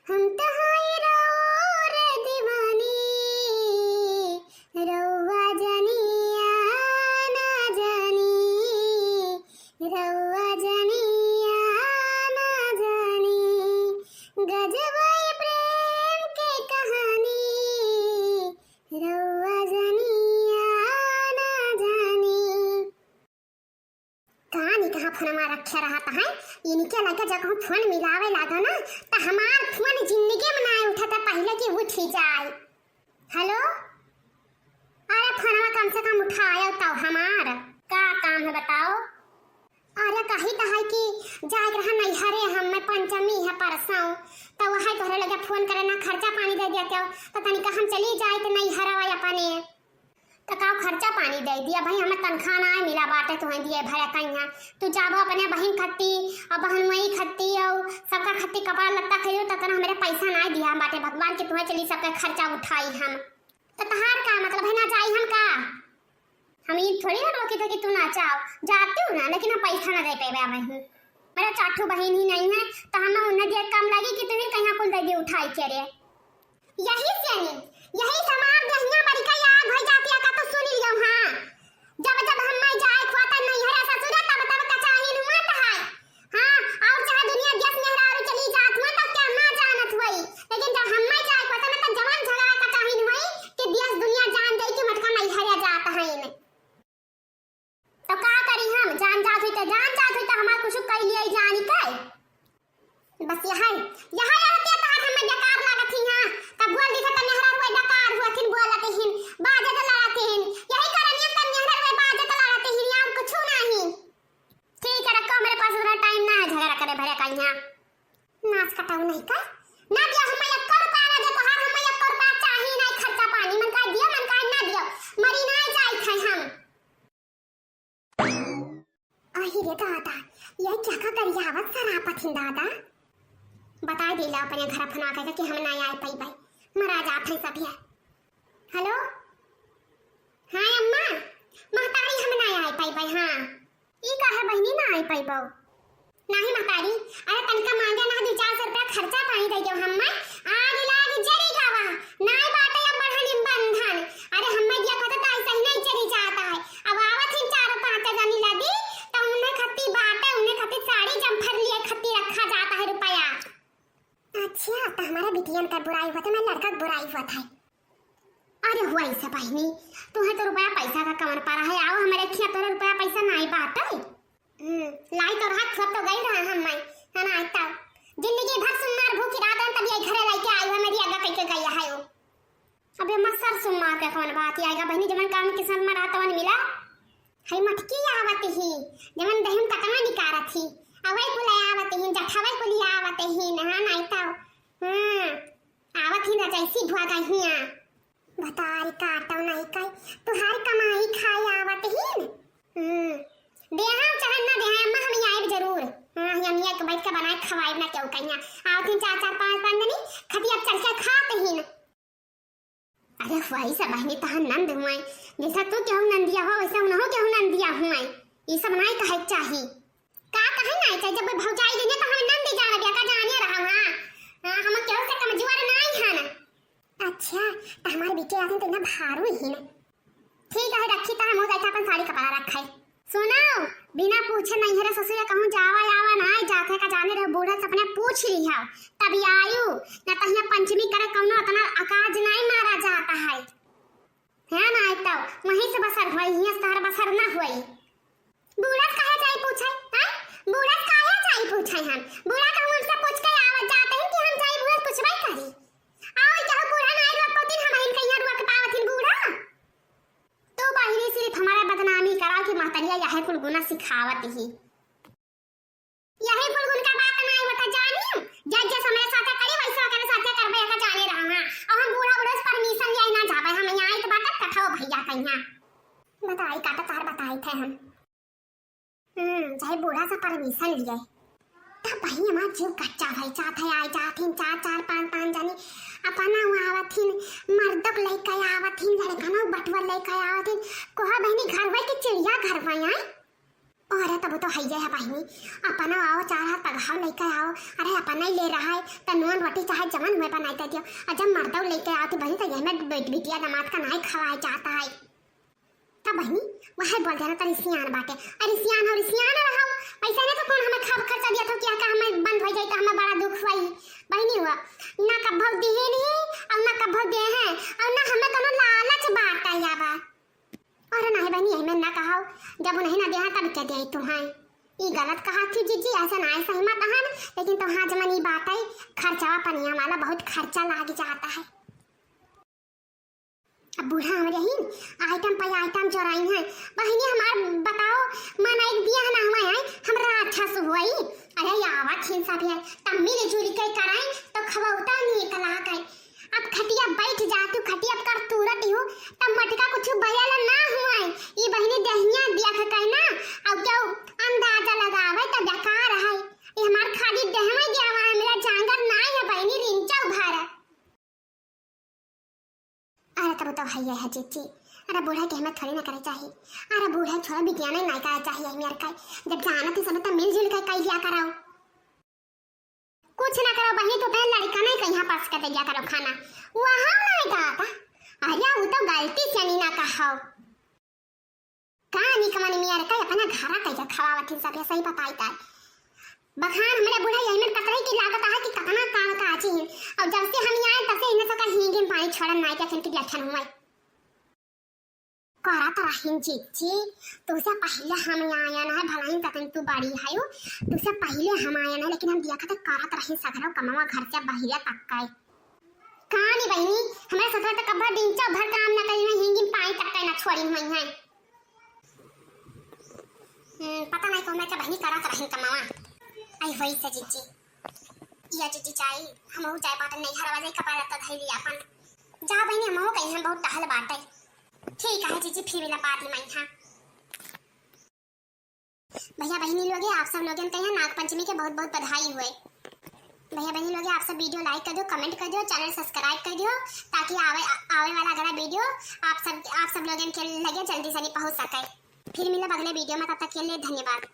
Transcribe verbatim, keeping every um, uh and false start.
हम त हई रउर दीवानी, रउआ जानी या ना जानी, रउआ जानी या ना जानी, गजब ई प्रेम के कहानी, रउआ जानी या ना जानी। कान ई कहाँ फोनमा रखे रहत है? इनके लगे जब हम फोन मिलावे लागो ना, त हमार फोन जिंदगी में ना उठत, पहिले कि उठी जाए। हेलो, अरे फोनमा कम से कम उठायो तो हमार। का काम है बताओ? अरे कही त है कि जाए के रहा नैहरे, हम में पंचमी है परसों, त वही तोहरे लगे फोन करे ना, खर्चा पानी दे दिया क्या, त तनिका हम चली जाए त नैहरवा अपने। त का खर्चा पानी दे दिया भाई, हमें तनखा ना मिला बाटे तुहें दिए भरे कहिया। तू जाबो अपने बहिन खत्ती और बहनोई खत्ती और सबका खत्ती कपड़ा लत्ता खरीदो, ततना हमरे पैसा ना दिया बाटे भगवान कि तुहें चली सबका खर्चा उठाई हम। त तहार का मतलब है ना जाई हम का? हम ई थोड़ी ना रोकी थे कि तू ना जाओ, जाती हूँ ना, लेकिन हम पैसा ना दे पेबे अब हम। मेरा चार ठो बहिन ही नहीं है, त हम उन्हें दिए कम लगी कि तुम्हें कहीं कुल दे दिए उठाई के रे। यही से नी, यही से हमार देहिया बड़ी का याद भई जाती है, का तो सुन लियो, हाँ। जब जब हम मैं जाए खोता नैहरा ससुरा, तब तब कचाहिन हुआ त है। हाँ, और चाहे दुनिया देश मेहरारू चली जात हुआ, तब क्या ना जानत हुई। लेकिन जब हम मैं जाए खोता ना, तब जवान झगड़ा कचाहिन हुई कि देश दुनिया जान जाई कि मटका नैहरा जात है इन्हें। तो का करी हम, जान जात हुई तो जान जात हुई तो हमार कुछ कई लिए जानी के। बस यही, यही रहतिया तहार हमें बेकार लागत ही हाँ। तब बोल दी था मेहरा हुए बेकार हुआ थिन बोलत हिन, बाजे तो लड़त हिन। यही कारण ये तब मेहरा हुए बाजे तो लड़त हिन, और कुछ नहीं। ठीक है, रखो, हमारे पास उतना टाइम ना है झगड़ा करे भरे का यहाँ। नाच कटाऊ नहीं का? ना दिया हमें एक रुपया ना दे तोहार, हमें एक रुपया चाही नहीं खर्चा पानी। मन का दियो, मन का ना दियो, मरी ना जाई थे हम। अहि रे दादा, ये क्या का गरियावत सरापत हिन दादा? बताए देला अपने घर फना के कि हम ना आए पाई बाई, मरा जात है सब ये। हेलो, हाँ अम्मा, महतारी हम ना आए पाई बाई, हाँ। ई काहे बहिनी ना आई पइबो? नाही महतारी, अरे तनिका मांगे ना दुई चार सौ रुपया खर्चा पानी दे देव हम्मे, आग लाग जरी जावा, नाई बाटे अब बढ़नी बंधन। अरे हम्मे दिया कहता तो ऐसा ही नहीं चली जाता है। अब आवत ही चार पाँच जनी लदी, तो उन्हें खत्ती बाटे, उन्हें खत्ती साड़ी जम्फर लिए खत्ती रखा जाता है रुपया। अच्छा, तो हमारे बिटियन का बुराई होत है, मैं लड़का के बुराई होत है। अरे हुआ इसे बहिनी, तुहे तो रुपया पैसा का कमन पड़ा है, आओ हमारे खिया तोरे रुपया पैसा नाई बाटे। हम्म, लाई तो रहा, थोप तो गई रहा हम मैं, है ना, आइता। जिंदगी भर सुन्नार भूखी रहत है, तब ये घरे लेके आई है, मेरी आगा कह के गई है वो। अबे मत सर सुन्नार के कौन बात आएगा बहिनी, जवन काम किस्मत में रहता वन मिला। हई मटकी आवत ही, जवन दहिम कतना निकारत ही, अवै कुल आवत ही, जठवै कुल आवत ही, नहा नाई तो। हाँ, आवत ही ना जैसी भुआ गई हिया। बतारी काटो नहीं कई, तुहार कमाई खाए आवत ही न। हम्म, देहा चाहे ना देहा, अम्मा हम आइब जरूर। हाँ, हम यहाँ के बैठ के बनाए खवाइब ना केहू कहिया। आवत ही चार चार पाँच पाँच जनी, खटिया चल के खात ही न। अरे वही सब बहिनी तहन नंद हुए, जैसा तू केहू नंदिया हो, वैसे उनहु केहू नंदिया हुए। ये सब नहीं कहे के चाही। का कहे नहीं चाही, जब भौजाई लेने तो हमें नंद जान गया, का जाने रहा, हाँ? हाँ, हम केहू से कमजोर नहीं है ना। अच्छा, तो हमारे बीचे आदमी तो इतना भारू ही ना। ठीक है, रखी तो हम हो जाए अपन साड़ी कपड़ा रखा है। सुनो, बिना पूछे नैहरे ससुरे कहूँ जावा आवा ना जाते का जाने रहो, बूढ़ा से अपने पूछ लिहा, तब आयु, न तो यहाँ पंचमी करे कौनो इतना अकाज नहीं मारा जाता है। है ना, तो वहीं से बसर हुई, यहाँ से तहर बसर ना हुई। बूढ़ा से काहे जाई पूछे, हैं? बूढ़ा से काहे जाई पूछे हम? बूढ़ा कहूँ हमसे पूछ के आवत जाते हैं कि हम जाई बूढ़ा से पूछबे करी। आओ, चाहो बूढ़ा ना आइल, रखो दिन हम इनके यहाँ रुआ के पावत हिन बूढ़ा। तू बहिनी सिर्फ हमारा बदनामी कराओ कि महतरिया यह कुल गुना सिखावत ही। यही कुल गुन का बात ना आई बता जानी। जज जैसे मेरे साथ करी वैसे ओकरे साथ करबे का जाने रहा। हाँ, और हम बूढ़ा बूढ़ा से परमिशन लिए ना जाबे, हम यहाँ आई तो बात कथाओ भैया कहिया। बताई का तो तार बताई थे हम। हम्म, चाहे बूढ़ा से परमिशन लिए। तब भाई हमार जीव कच्चा भई जात है, आए जात हिन चार चार पाँच पाँच जनी, अपना हुआ आवत हिन, मर्दक लेके आवत हिन, लड़कनों बटुआ लेके आवत हिन। कोहा बहिनी घर हुआ कि चिड़िया घर हुआ है? अरे तब तो हइये है बहिनी, अपना आओ चार हाथ पगहाव लइके आओ, अरे अपना ही ले रहा है, त नून रोटी चाहे जवन हुए बनाई दे दियो, और जब मर्दव लइके आओ तो बहिनी तो यही में बेट बिटिया दामाद का नाई खवाए जाता है। तब बहिनी, वह बोल देना तरी सियान बाटे, अरे सियान हो, सियान रहो, पैसा नहीं तो कौन हमें खब खर्चा दिया था, क्या का हमें बंद हो जाए तो हमें बड़ा दुख हुई। बहिनी हुआ, ना कभव दिए नहीं, और ना कभव दे हैं, और ना हमें कोनो लालच बाटे या बा। अरे नहीं बहिनी, यही में ना कहो, जब उन्हें ना दे हैं तब क्या दे तुम्हें? ई गलत कहा थी जीजी, ऐसा ना ऐसा ही मत कहन, लेकिन तो हाँ जमन ई बात है, खर्चा पनिया वाला बहुत खर्चा लाग जाता है। अब बूढ़ा हमरे ही आइटम पे आइटम जोराई हैं। बहिनी हमार बताओ, मन एक दिया ना हुआ है, हम राक्षस हुई। अरे आवा खिन सब है, तब मिल जुल के कराए तो खवौता निकला गए। अब खटिया बैठ जातू, खटिया कर तुरत हूँ, तब मटका कुछ बयल ना हुआ है। ये बहिनी दहिया दिया के कहना, अब क्यों अंदाजा लगावे तो बेकार है। ये हमार खाली देह में दिया हुआ है, मेरा जांगर ना है बहिनी, रिंचा उभार। अरे तब तो है ये है जीजी। अरे बूढ़ा के हमें थोड़ी ना करे चाहिए। अरे बूढ़ा छोरा बिटिया नहीं ना करे चाहिए, हमें यार का जब जानत ही सब तो मिलजुल के कह लिया कराओ। कुछ ना करो बहिनी, तो पहले लड़का नहीं कहीं पास कर दिया करो खाना, वहाँ नहीं कहा था। अरे वो तो गलती से नहीं ना कहा। का निकमन मियर का अपना घरा कैसे खवावत ही सब, सही बताई का। बखान हमरे बूढ़ा यही में कतरे की लागत है कि कतना काम का आची है। और जब से हम यहाँ आए तब से इन्हें सबका हींगिन पानी छोड़न नाई के अखन की लक्षण हुआ। करत रहिन जीजी, तुसे पहले हम आयन है, भला ही ततन तू बड़ी है, तुसे पहले हम आयन है, लेकिन हम दिया खाते करत रहिन सगरो कमवा घर से बहिरे तक का। कहानी बहिनी, हमारे ससुर तो कब्बा दिन चा भर काम ना करी, ना हिंगिन पानी तक का ना छोड़ी हुई है। हम्म, पता नहीं कौन सा बहिनी करत रहिन कमवा। आई होई से जीजी। या जीजी जाई, हमहू जाए बाटे नैहर वाले कपड़ा लत्ता धई लिया अपन। जा बहिनी, हमहू कहीं हम बहुत टहल बाटे। ठीक है जीजी, फिर मिला बात में, हाँ। भैया बहिनी लोगे, आप सब लोगन के यहाँ नाग पंचमी के बहुत बहुत बधाई हुए। भैया बहिनी लोगे, आप सब video like कर दियो, comment कर दियो, channel subscribe कर दियो, ताकि आवे, आवे वाला अगला video आप सब, आप सब लोगन के लगे जल्दी से पहुँच सके। फिर मिलब अगले video में, तब तक के लिए धन्यवाद।